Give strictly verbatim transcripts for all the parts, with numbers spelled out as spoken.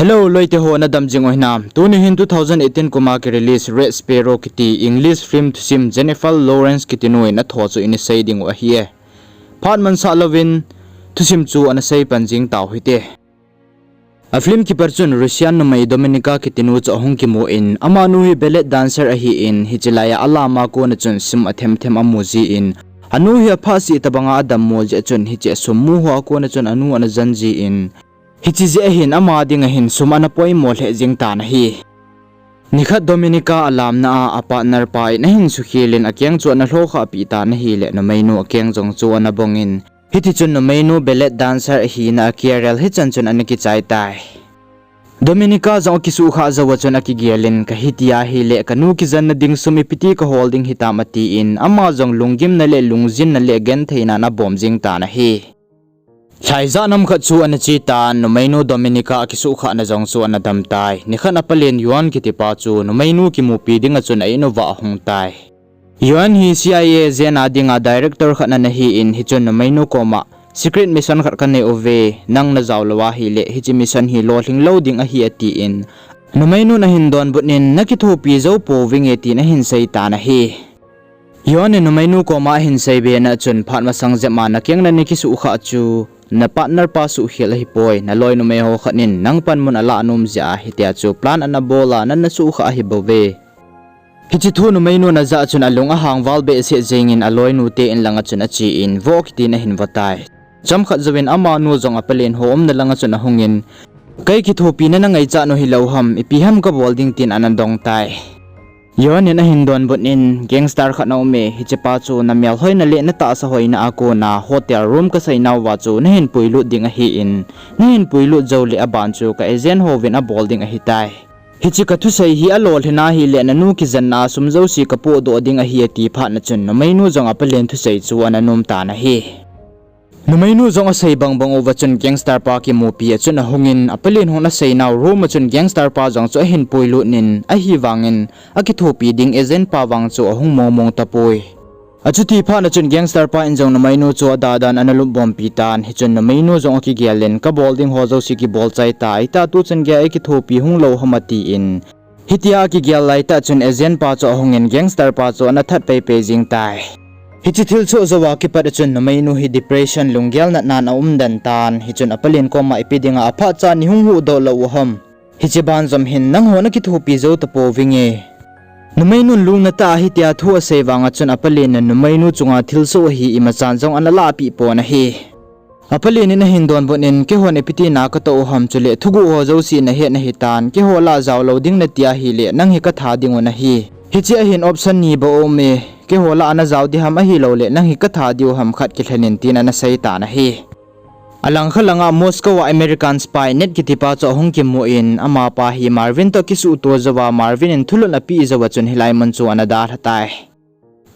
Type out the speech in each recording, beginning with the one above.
Hello, loite ho, nadam jing u hinam? Tuni hin two thousand eighteen kum a ki release Red Sparrow kiti English film thusim Jennifer Lawrence kiti nu in atho chu ina sei ding u ahi e. Phat mansah louvin thusim chu ana sei pan jing tau hite. A film kipat chun Russian numei Dominica kiti nu chu ahung kimu in, amanu hi ballet dancer ahi in, hiche lai a alam a kona chun sum athem them amu ji in, anu hi aphat sih tabang a adammo jeh chun hiche sum mu ho a kona chun anu ana jan ji in, hiche jeh hin ama ding a hin sum ana poimo lheh jing tan ahi. Nikhat Dominica alamna a, a partner pa in ahin sukhel in akeng chu ana lhokhah peh tan ahile, numeinu akeng jong chu ana bong in, hitichun numeinu ballet dancer ahina a career hichan chun ana kichai tai. Dominica jong akisuhkhah jou a chun akigel in, kahitia hile kanu kijanna ding sum ipiti kahol ding hitam atin, ama jong lunggimna le lungjinna le gentheinan abom jing tan ahi. Lhaijat nam khat chu ana che tan, numeinu Dominica akisuhkhahna jong chu ana dam tai. Nikhat apalen Yuan kitipa chu numeinu kimupi dinga chun a in uva ahung tai. Yuan hi C I A agent a dinga director khat ana hi in, hichun numeinu koma, secret mission khat kanei uve, nang najao lou ahile hiche mission hi lolhing lou ding ahi atin, numeinun ahin donbut in, nakithopi jou pouvinge tin ahin sei tan ahi. Yuan in numeinu koma ahin seibe na chun, phat masang jep a nakeng nakisuhkhah chu na partner pa suhkhel ahipoi, naloi numei ho khat in nang panmun alah nom jeh a hitia chu plan ana bol a nana suhkhah ahibouve. Hiche thu numeinun ajah chun alung ahang val behseh jengin aloinu te in langa chun ache in, vo kitin ahin vo tai. Chomkhat jouvin amanu jong apalen ho umna langa chun ahungin, kei kithopina nangaichat u hilou ham, ipi ham kabol ding tin ana dong tai. Yuan in ahin donbut in, gangster khat aume, hichepa chu namelhoina le natahsa hoina a kona hotel room kaseinauva chu nahin puilut ding ahin, nahin puilut jouleh aban chu ka agent hovin abol ding ahitai. Hiche kathusei hi alolhin ahile nanu kijanna a sum jouse kapohdoh ding ahi ati phatna chun numeinu jong apalen thusei chu ana nom tan ahi. Numeinu jong asei bangbang uva chun gangster pa kimupi a chun ahungin, apalen hon aseinau room a chun gangster pa jong chu ahin puilut in, ahivangin akithopi ding agent pa vang chu ahung mongmong tapoi. Achuti phatna chun gangster pa in jong numeinu chu adadan ana lupbompi tan, hichun numeinu jong akigel in, kabol ding ho jouse kibol chai tai, tua tuchan geiya ikithopi hung lou ham atin, hitia akigel laitah chun agent pa chu ahungin gangster pa chu ana that peipei jing tai. Hiche thilsoh jouva kipat a chun numeinu hi depression, lunggel natnan aumden tan, hichun apalen koma ipi dinga aphatcha neihung huhdoh lou u ham, hiche banjom hin nangho nakithopi jou tapouvinge. Numeinun lungnatah a hitia thu asei vanga chun apalen in numeinu chunga thilsoh hi imachan jong ana lahpeh pon ahi. Apalen in ahin donbut in, keihon ipiti na katoh u ham chuleh thuguh ho jouse nahet nahitan, keiho lah a jao lou ding nati ahile nang hi katha dingu nahi. Hiche a hin option ni bou aume, keiho lah a najao ding ham ahilouleh nang hi katha diu ham khat kilhen in tin ana sei tan ahi. Alangkhat langa Moscow a American spy Ned kitipa chu ahung kimu in, amapa hi Marvin toh kisuhto jouva Marvin in thulhut apeh jouva chun hilai mun chu ana dalha tai.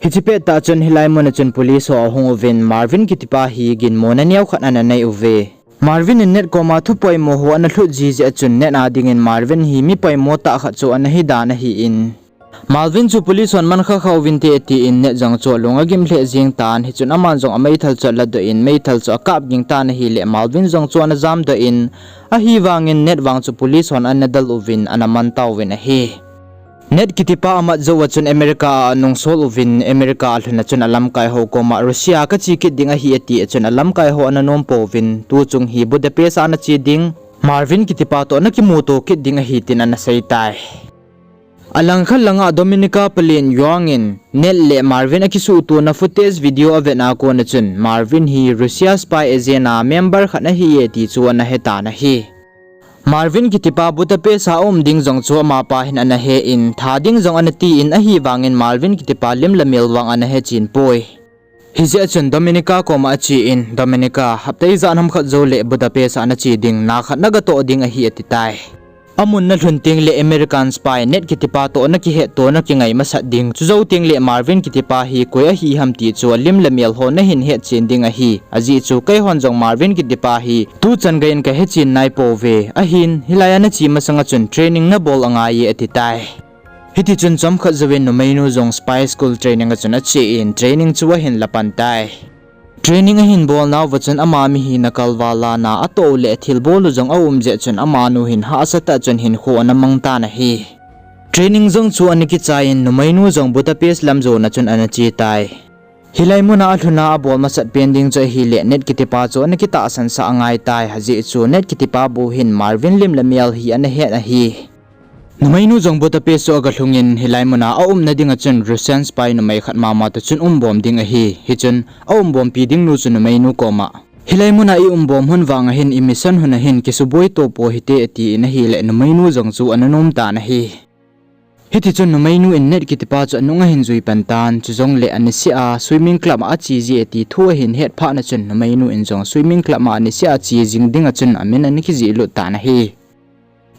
Hiche pettah chun hilai mun a chun police ho ahung uvin Marvin kitipa hi ginmona neokhat ana nei uve. Marvin in Ned koma thu poimo ho ana lhut ji jeh a chun Ned a dingin Marvin hi mi poimo tah khat chu ana hidan ahin, Marvin chu police hon man khakha uvinte atin Ned jong chu alung agim lheh jeng tan, hichun aman jong ameithal chu alatdoh in meithal chu akap ging tan ahileh Marvin jong chu ana jamdoh in, ahivangin Ned vang chu police hon ana del uvin ana man tauvin ahi. Ned kitipa amat jouva chun America a anungsol uvin, America alhun a chun alamkai ho koma Russia kache kit ding ahi ati a chun alamkai ho ana nom pouvin, tuchung hi Budapest a nache ding, Marvin kitipa toh nakimuto kit ding ahi tin ana sei tai. Alangkhat langa Dominica palen Yuan in Ned le Marvin akisuhtona footage video avetna kona chun Marvin hi Russia spy agent a member khat ahiye ti chu ana hetan ahi. Marvin kitipa Budapest a aum ding jong chu amapa hin ana he in, tha ding jong ana ti in, ahivangin Marvin kitipa lim le mel vang ana hechen poi. Hijeh a chun Dominica koma ache in, Dominica, hapta ijat ham khat jouleh Budapest a nache ding, na khat nagatoh ding ahi ati tai. Amun nalhun tengleh American spy Ned kitipa toh nakihetto nakingai masat ding, chujou tengleh Marvin kitipa hi koi ahi ham ti chu alim le mel ho nahin hetchen ding ahi, ajeh chu keihon jong Marvin kitipa hi tuchan geiyin kahechen naipouve, ahin hilai a nache masanga chun training nabol angaiye ati tai. Hitichun chomkhat jouvin numeinu jong spy school training a chun ache in training chu ahin lapan tai. Training ahin bolnauva chun ama mi hi nakalval lana atoh le thilbol u jong aum jeh chun amanu hin hahsa tah chun hinkho ana mang tan ahi. Training jong chu ana kichai in numeinu jong Budapest lam jona chun ana che tai. Hilai muna alhuna abol masat pen ding chu ahile Ned kitipa chu ana kitahsan sah angai tai, ajeh chu Ned kitipa bu hin Marvin lim le mel hi ana het ahi. Numeinu jong Budapest chu aga lhungin hilai muna aumna dinga chun Russian spy numei khat mama toh chun umbom ding ahi. Hichun aumbompi ding nu chu numeinu koma, hilai muna i umbom hun vanga hin i mission hun ahin kisuboi to po hite atin ahile numeinu jong chu ana nom tan ahi. Hitichun numeinu in Ned kitipa chu anung ahin jui pan tan, chujongle aniseh a swimming club a ache ji ati thu ahin het phatna chun numeinu in jong swimming club a aniseh a che jing dinga chun amin ana kijih lut tan ahi.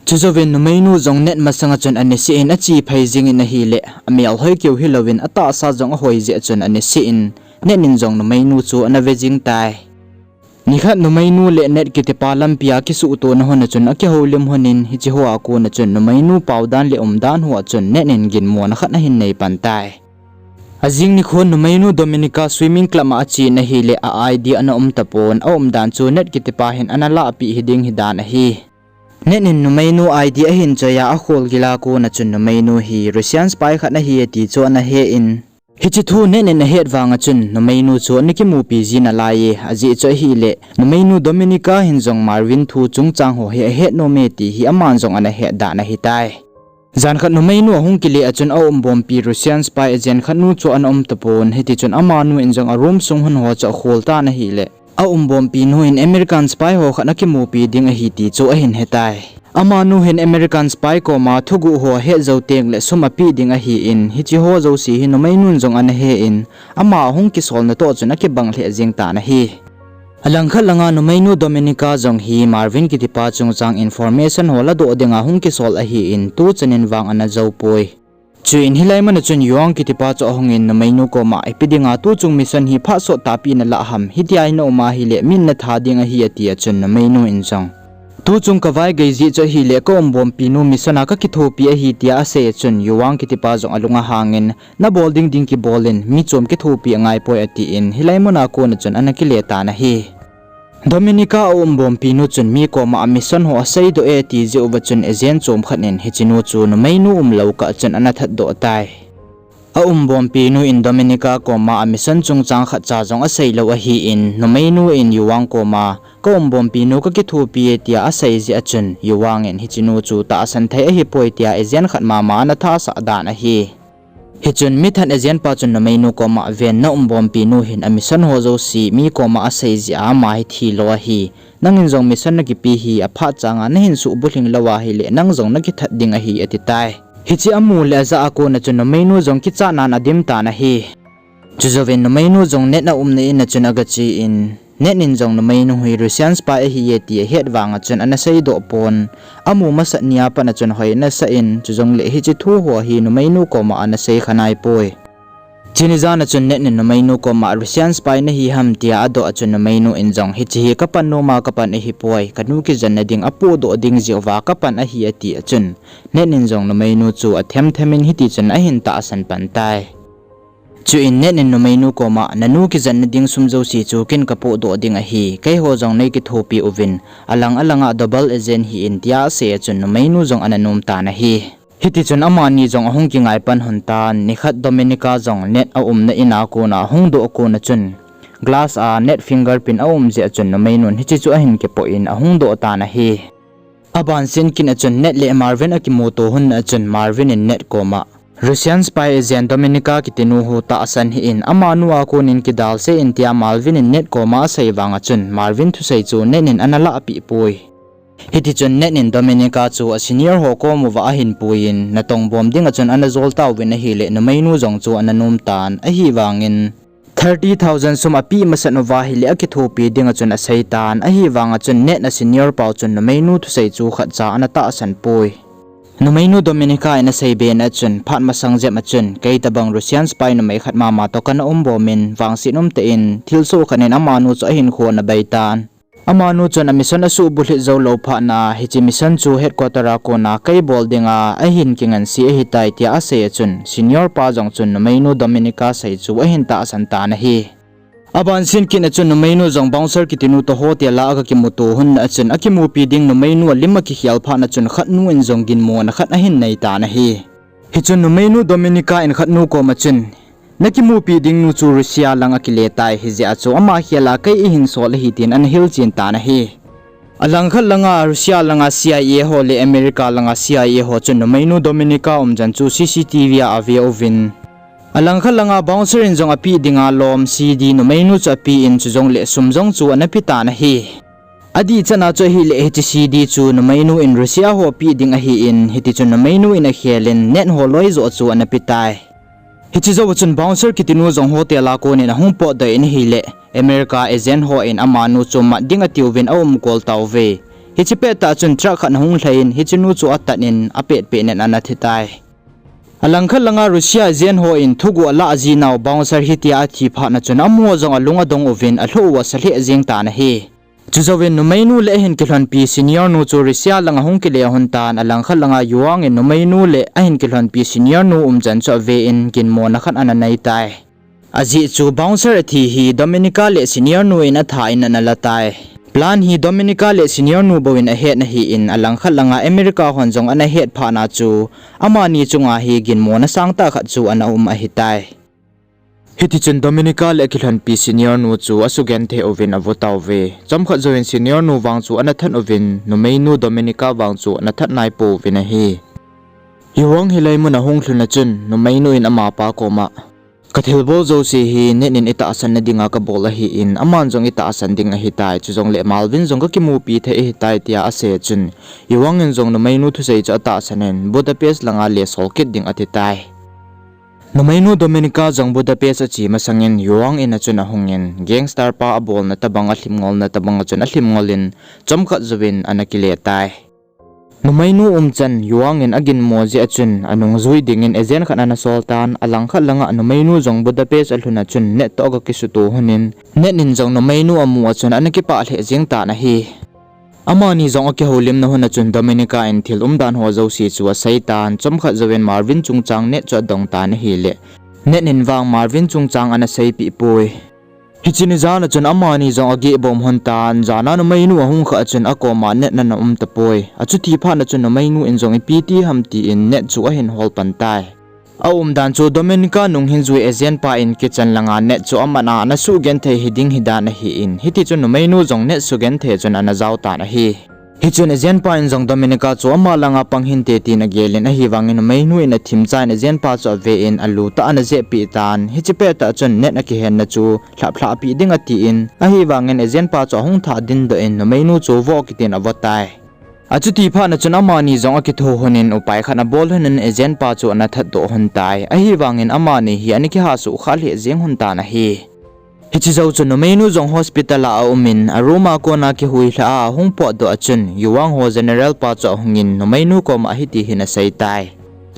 Chujouvin numeinu jong Ned masanga chun aniseh in ache phei jingin ahile, amel hoi keu hilouvin atahsa jong ahoi jeh chun aniseh in Ned in jong numeinu chu ana ve jing tai. Nikhat numeinu le Ned kitipa lampia kisuhtona hon a chun akihoulim honin hiche hoa kona chun numeinu paodan le umdan hoa chun Ned in ginmona khat ahin nei pan tai. Ajing nikhon numeinu Dominica swimming club a achen ahile a I D ana um tapon, aumdan chu Ned kitipa hin ana lahpeh hiding hidan ahi. Ned in numeinu I D ahin choi a akhol gila kona chun numeinu hi Russian spy khat ahi ati chu ana he in, hiche thu Ned in ahet vanga chun numeinu chu ana kimupi ji nalai e, ajeh chu ahile numeinu Dominica hin jong Marvin thu chungchang ho hi ahet nome ti hi aman jong ana het dan ahitai. Jan khat numeinu ahung kile a chun aumbompi Russian spy agent khat nu chu ana um tapon, hitichun amanu in jong a room sung hun ho chu akhol tan ahile, aumbompi nu in American spy ho khat ana kimupi ding ahi ti chu ahin hetai. Amanu hin American spy koma thuguh ho ahet jou tengle sum apeh ding ahin, hiche ho jouse hi numeinun jong ana he in, ama ahung kisolna toh chun akibang lheh jeng tan ahi. Alangkhat langa numeinu Dominica jong hi Marvin kitipa chungchang information ho ladoh dinga hung kisol ahin, tuchanin vang ana joupoi. Chuin hilai muna chun Yuang kitipa chu ahungin numeinu koma, ipi dinga tuchung mission hi phat sot tahpi nalah ham, hitia hi naum ahile min natha ding ahi atia chun numeinu in jong, tuchung kavaigei jeh chu ahile kaumbompi nu mission a kakithopi ahi tia asei a chun Yuang kitipa jong alung ahangin, nabol ding ding kibolin, mi chom kithopi angaipoi atin, hilai muna kona chun ana kile tan ahi. Dominica aumbompi nu chun mi koma a mission ho aseidoh e ati jeh uva chun agent chom khat in hichenu chu numeinu umlou kah chun ana thatdoh tai. Aumbompi nu in Dominica koma a mission chungchang khatcha jong aseilou ahin, numeinu in Yuang koma, kaumbompi nu kakithopi e tia asei jeh a chun Yuang in hichenu chu tahsan thei ahipoi tia agent khat mama ana thasah dan ahi. Hichun mithat agent pa chun numeinu koma, ven, naumbompi nu hin a mission ho jouse mi koma asei jeh a ama hi thilou ahi. Nangin jong mission nakipe hi aphat changa nahin suhbulhing lou ahile nang jong nakithat ding ahi atitai. Hiche amu le ajah a kona chun numeinu jong kichatnan adim tan ahi. Chujouvin numeinu jong Ned aumna in a chun agache in, Ned in jong numeinu hi Russian spy ahi e ti ahet vanga chun ana seidoh pon, amu masat nia pat a chun hoi ana sah in, chujongle hiche thu ho hi numeinu koma ana seikha naipoi. Chuni jan a chun Ned in numeinu koma Russian spy nahi ham tia adoh a chun numeinu in jong hiche hi kapan noma kapan ahipoi, kanu kijenna ding apohdoh ding jeh uva kapan ahi ati a chun, Ned in jong numeinu chu athem them in hitichun ahin tahsan pan tai. Chuin Ned in numeinu koma, nanu kijenna ding sum jouse chu ken kapohdoh ding ahi, keiho jong neikithopi uvin, alang alanga double agent hi in tia asei a chun numeinu jong ana nom tan ahi. Hitichun amani jong ahung kingai pan lhon tan, nikhat Dominica jong Ned aumna in a kona ahung doh kona chun, glass a Ned fingerprint aum jeh a chun numeinun hiche chu ahin kipoh in ahung doh tan ahi. Abansen kin a chun Ned le Marvin akimuto hun a chun Marvin in Ned koma, Russian spy agent Dominica kitinu hu tahsan hih in, amanu a konin kidalse in tia Marvin in Ned koma asei vanga chun Marvin thusei chu Ned in ana lahpeh poi. Hitichun Ned in Dominica chu a senior ho kom uva ahin puiyin, natongbom dinga chun ana jol tauvin ahile numeinu jong chu ana nom tan, ahivangin, thirty thousand sum apeh masat uva ahile akithopi dinga chun asei tan, ahivanga chun Ned a senior pau chun numeinu thusei chu khatcha ana tahsan poi. Numeinu Dominica in asei bena chun, phat masang jep a chun, kei tobang Russian spy numei khat mama toh kana umbom in, vangset umtah in, thilsoh khat in amanu chu ahinkho ana beitan. Amanu chun a mission asuhbulhit joulou phatna, hiche mission chu headquarter a kona kei bol dinga ahin kingansei ahitai tia asei a chun, senior pa jong chun numeinu Dominica sei chu ahin tahsan tan ahi. Aban sin kit a chun numeinu jong bouncer kitinu toh hotel a aga kimuto hon a chun akimupi ding numeinu alim akikhel phat a chun khatnu in jong ginmona khat ahin nei tan ahi. Hichun numeinu Dominica in khatnu koma chun, nakimupi ding nu chu Russia lang akile tai, hijeh a chu ama khel a kei ihin sol ahi tin ana hilchen tan ahi. Alangkhat langa Russia langa C I A ho le America langa C I A ho chun numeinu Dominica umchan chu C C T V a ave uvin, alangkhat langa bouncer in jong apeh dinga lom C D numeinu chu apen, chujongle sum jong chu ana pe tan ahi. Adih chan a chu ahileh hiche C D chu numeinu in Russia ho peh ding ahin, hitichun numeinu in akhel in net ho loi joh chu ana pe tai. Hiche jou a chun bouncer kitinu jong hotel a kon in ahung potdoh in ahileh, America agent ho in amanu chu mat ding atiuvin aumkol tauve. Hiche pettah chun truck khat ahung lhai in hiche nu chu atan in apetpet in ana thi tai. Alangkhat langa Russia agent ho in thuguh alah ji nau bouncer hitia athi phat a chun amaho jong alung adong uvin alhoh u asa lheh jeng tan ahi. Chujouvin numeinu le ahin kilhonpi senior nu chu Russia lang ahung kile hon tan, alangkhat langa Yuang in numeinu le ahin kilhonpi senior nu umchan chu ave in ginmona khat ana nei tai. Ajeh chu bouncer athi hi Dominica le senior nu in atha in ana la tai. Plan hi Dominica le senior nu bou in ahet ahin, alangkhat langa America hon jong ana het phat a chu amani chunga hi ginmona sangtah khat chu ana um ahitai. Hitichun Dominica le akilhonpi senior nu chu asugenthei uvin avo tauve. Chomkhat jouvin senior nu vang chu ana that uvin, numeinu Dominica vang chu ana that naipouvin ahi. Yuang hilai mun ahung lhun a chun numeinu in amapa koma, kathilbol jouse hi net in itahsan na dinga kabol ahin, aman jong itahsan ding ahitai, chujongle Marvin jong kakimupi thei ahitai, tia asei a chun, Yuang in jong numeinu thusei chu atahsan in Budapest langa le sol kit ding ati tai. Numeinu Dominica jong Budapest ache masangin Yuang in a chun ahungin, gangster pa abolna tobang, alhimngolna tobang a chun alhimngol in, chomkhat jouvin ana kile tai. Numeinu umchan Yuang in aginmo jeh a chun anungjui dingin agent khat ana sol tan, alangkhat langa numeinu jong Budapest alhun a chun net toh aga kisuto honin, net in jong numeinu amu a chun ana kipah lheh jeng tan ahi. Amani jong akihoulimna hun a chun Dominica in thil umdan ho jouse chu asei tan, chomkhat jouvin Marvin chungchang net chu adong tan ahile, net in vang Marvin chungchang ana seipeh poi. Hiche ni jan a chun amani jong ageh bom hon tan, jan a numeinu ahung khah a chun akoma net ana um tapoi. Achuti phat a chun numeinu in jong ipi ti ham tin net chu ahin hol pan tai. Aumdan chu Dominica nunghinjui agent pa in kitchen langa net chu aman a ana sugenthei hiding hidan ahin, hitichun numeinu jong net sugenthei chun ana jao tan ahi. Hichun agent pa in jong Dominica chu ama langa pang hinte tin agel in, ahivangin numeinu in athim chan agent pa chu ave in alu tah ana jehpeh tan, hiche pettah chun net akihenna chu lhaplhah peh ding atin, ahivangin agent pa chu ahung thah dindoh in numeinu chu vo kitin avo tai. Achuti phat a chun amani jong akitho honin upai khat abol honin agent pa chu ana thatdoh hon tai, ahivangin amani hi ana kihasuh khah lheh jeng hon tan ahi. Hiche jou chun numeinu jong hospital a aumin, a room a kona kihuilhah a ahung potdoh a chun, Yuang ho general pa chu ahungin numeinu koma hiti hin asei tai.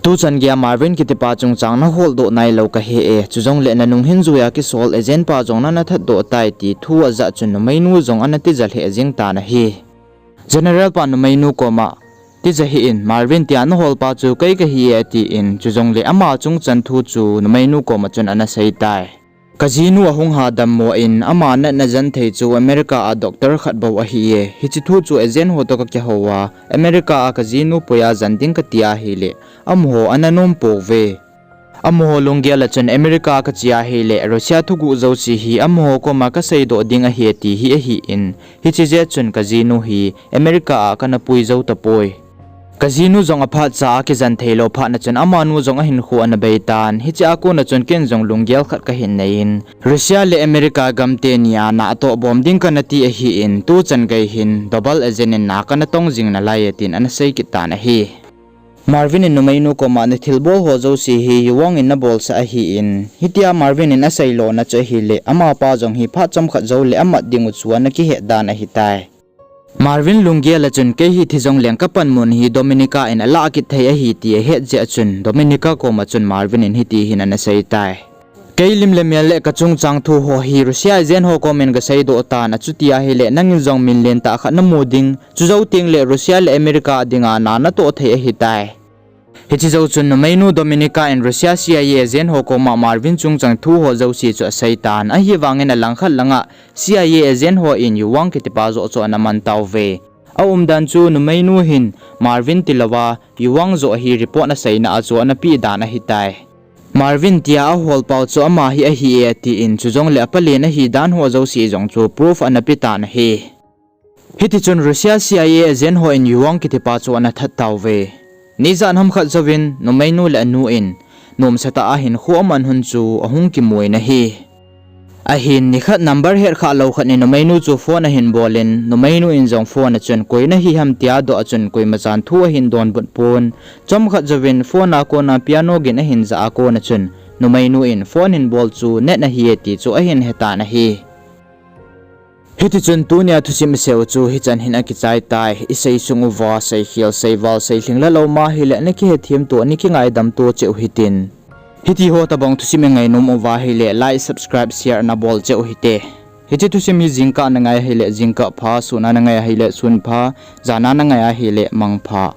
Tuchan geiya Marvin kitipa chungchang naholdoh nailou kahi e, chujongle nanunghinjui a kisol agent pa jong nana thatdoh tai ti thu ajah chun numeinu jong ana tija lheh jeng tan ahi. General pan numeinu koma, tija hih in, Marvin tia naholpa chu kei kahi e atin, chujongle ama chungchan thu chu numeinu koma chun ana sei tai. Kajinu ahung hadammo in, ama natna jan thei chu America a doctor khat bou ahi e, hiche thu chu agent ho toh kakihou a, America a kajinu puiya jan ding kati ahile, amaho ana nom pouve. Amaho lunggel a chun America kache ahile, Russia thuguh jouse hi amaho koma kaseidoh ding ahi ti hi ahin, hiche jeh chun kajinu hi America a kana pui jou tapoi. Kajinu jong aphatcha a kijan theilou phat a chun amanu jong ahinkho ana beitan, hiche a kona chun ken jong lunggel khat kahin nei in, Russia le America gamte nia natoh bom ding kana ti ahin, tuchan gei hin double agent in na kana tong jing nalai e tin ana sei kit tan ahi. Marvin in numeinu koma nathilbol ho jouse hi Yuang in nabolsah ahin, hitia Marvin in aseilona chu ahile, amapa jong hi phat chomkhat joule amat dingu chu ana kihet dan ahitai. Marvin lunggel a chun kei hi thi jongleng kapanmun hi Dominica in alah kit thei ahi ti ahet jeh a chun Dominica koma chun Marvin in hiti hin ana sei tai. Kei lim le mel le kachungchang thu ho hi Russia agent ho komin gaseidoh tan, achuti ahile nangin jong min lentah khat namu ding, chujou tengle Russia le America dinga na natoh thei ahitai. Hiche jou chun numeinu Dominica in Russia C I A agent ho koma Marvin chungchang thu ho jouse chu aseitan, ahivangin alangkhat langa C I A agent ho in Yuang kitipa joh chu ana man tauve. Aumdan chu numeinu hin Marvin tilouva Yuang joh hi report aseina a chu ana peh dan ahitai. Marvin tia ahol pau chu ama hi ahi e atin, chujongle apalen ahi dan ho jouse jong chu proof ana petan ahi. Hitichun Russia C I A agent ho in Yuang kitipa chu ana that tauve. Nijat hamkhat jouvin numeinu le anu in nomsatah a hinkho aman hun chu ahung kimu in ahi. Ahin nikhat number hetkhah lou khat in numeinu chu phone ahin bolin, numeinu in jong phone a chun koi nahi ham tia adoh a chun koimachan thu ahin donbut pon. Chomkhat jouvin phone a kona piano gin ahin jah a kona chun numeinu in phone hin bol chu net ahi e ti chu ahin hetan ahi. Hitichun tunia thusim iseiu chu hichan hin akichai tai. Isei sung uva seikhel seival seilhing lalou ma hile nakihethem to, nakingaidam to cheh u hitin. Hitiho tobang thusim ingainom uva hile like, subscribe, share nabol cheh u hite. Hiche thusim hi jingkah nangai hile jingkah pha, suna nangai hile sun pha, jana nangai hile mang pha.